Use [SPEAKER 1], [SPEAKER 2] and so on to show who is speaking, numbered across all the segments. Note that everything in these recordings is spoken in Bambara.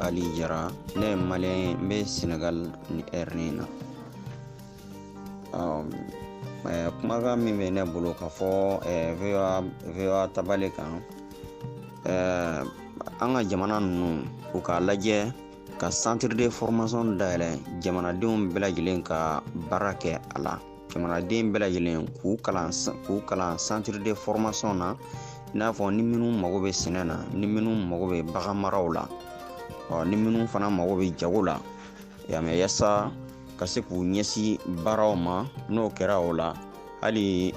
[SPEAKER 1] Ali Jara, ne ye maliyɛn ye, n bɛ Senegal ni ɛri na. Kumakan min bɛ ne bolo ka fɔ VOA tabale kan, an ka jamana ninnu u k'a lajɛ ka centre de formation dayɛlɛ jamanadenw bɛɛ lajɛlen ka baara kɛ a la. Jamanaden bɛɛ lajɛlen k'u kalan centre de formation na, i n'a fɔ ni minnu mago bɛ sɛnɛ na, ni minnu mago bɛ bagan maraw la, ni minnu fana mago bɛ jago la, yamɛ yaasa ka se k'u ɲɛsin baaraw ma. N'o kɛra o la, hali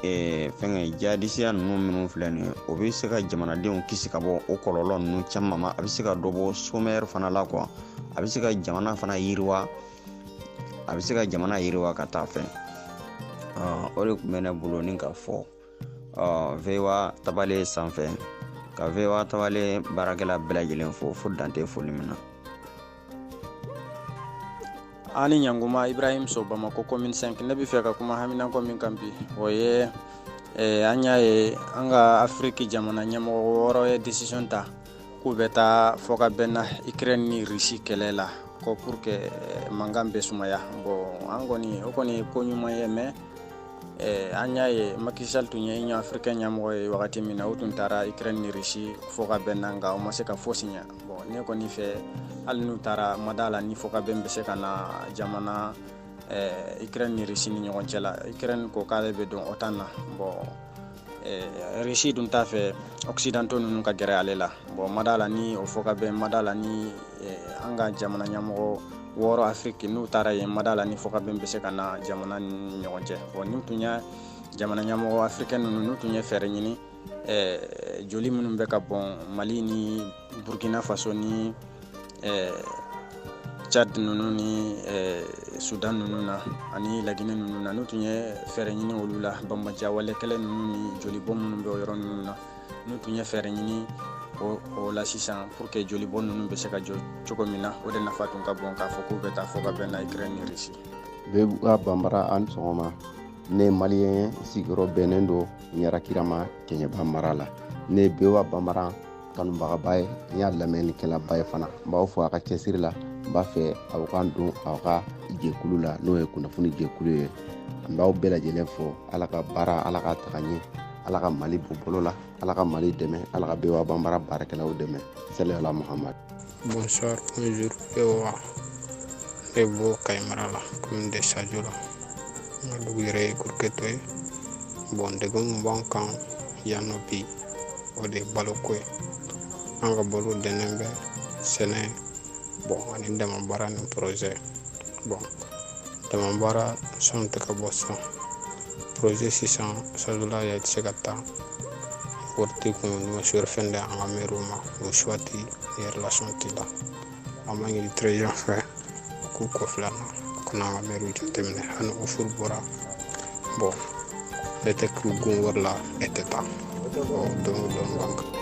[SPEAKER 1] fɛngɛ jihadisiya ninnu minnu filɛ nin ye, o bɛ se ka jamanadenw kisi ka bɔ o kɔlɔlɔ ninnu caman ma. A bɛ se ka dɔ bɔ somɛri fana la kuwa, a bɛ se ka jamana fana yiriwa, a bɛ se ka jamana yiriwa ka taa fɛ. O de tun bɛ ne bolo ni ka fɔ VOA tabale sanfɛ, ka VOA tabale baarakɛla bɛɛ lajɛlen fo dan tɛ foli min na.
[SPEAKER 2] Ani ɲanguma Ibrahim So Bamako commune 5. Ne bɛ fɛ ka kuma haminanko min kan bi, o ye an y'a ye an ka Afiriki jamana ɲɛmɔgɔ wɔɔrɔ ye décision ta k'u bɛ taa fɔkabɛn na Ukraine ni Russie kɛlɛ la, ko pour que mankan bɛ sumaya. Bon, an kɔni o kɔni ye ko ɲuman ye, mais an y'a ye Macky Sall tun ye Union africaine ɲɛmɔgɔ ye wagati min na, u tun taara Ukraine ni Russie fɔkabɛn na, nka u ma se ka fosi ɲɛ. Bon, ne kɔni fɛ, hali n'u taara, ma da la ni fɔkabɛn bɛ se ka na jamana Ukraine ni Russie ni ɲɔgɔn cɛ la. Ukraine ko k'ale bɛ don OTAN na. Bon, Russie dun t'a fɛ occidentaux ninnu ka gɛrɛ ale la. Bon, ma da la ni o fɔkabɛn, ma da la ni an ka jamana ɲɛmɔgɔ wɔɔrɔ Afiriki n'u taara yen, ma da la ni fɔkabɛn bɛ se ka na jamana ni ɲɔgɔn cɛ. Bon, n'u tun ye jamana ɲɛmɔgɔ africain ninnu, n'u tun ye fɛɛrɛ ɲini joli minnu bɛ ka bɔn Mali ni Burkina Faso ni Tchad ninnu ni Sudan ninnu na ani Laginɛ ninnu na, n'u tun ye fɛɛrɛ ɲini olu la, banbaanciya wale kɛlɛ ninnu ni jolibɔn minnu bɛ o yɔrɔ ninnu na, n'u tun ye fɛɛrɛ ɲini o la sisan pour que jolibɔn ninnu bɛ se ka jɔ cogo min na, o de nafa tun ka bon k'a fɔ k'u bɛ taa fɔ ka bɛn na Ukraine ni Russie.
[SPEAKER 3] VOA Bambara, an sɔgɔma. Ne ye maliyɛn ye, sigiyɔrɔ bɛnnen don Ɲarakirama Kɛɲɛba mara la. Ne ye VOA Bambara kanubagaba ye, n y'a lamɛnnikɛlaba ye fana. N b'aw fo a ka cɛsiri la. N b'a fɛ aw ka don aw ka jɛkulu la, n'o ye kunnafoni jɛkulu ye. N b'aw bɛɛ lajɛlen fo. Ala ka baara, Ala ka taga ɲɛ, Ala ka Mali bɔ bolo la, Ala ka Mali dɛmɛ, Ala ka VOA Bambara baarakɛlaw dɛmɛ. Sali ala Muhammad.
[SPEAKER 4] Bonsoir, bonjour VOA. Ne bɔ Kayi mara la, commune de Sadio la. N ka dugu yɛrɛ ye Kuruketo ye. Bon, degun min b'an kan yan nɔ bi, o de ye baloko ye. An ka balo dɛnnen bɛ sɛnɛ, bon, ani dama baara ni projet. Bon, dama baara sanu tɛ ka bɔ sisan. Projet sisan, Sadio la yɛrɛ tɛ se ka taa. Wari t'i kun, ni ma fɛn di an ka mɛriw ma, o choix tɛ, ni relation t'i la. An b'a ɲini président fɛ, u k'u kɔfilɛ an na, u kana an ka mɛriw jateminɛ. Hali ni offre bɔra, bon, ne tɛ k'u gun wari la, e tɛ taa. Bon, don o don b'an kan.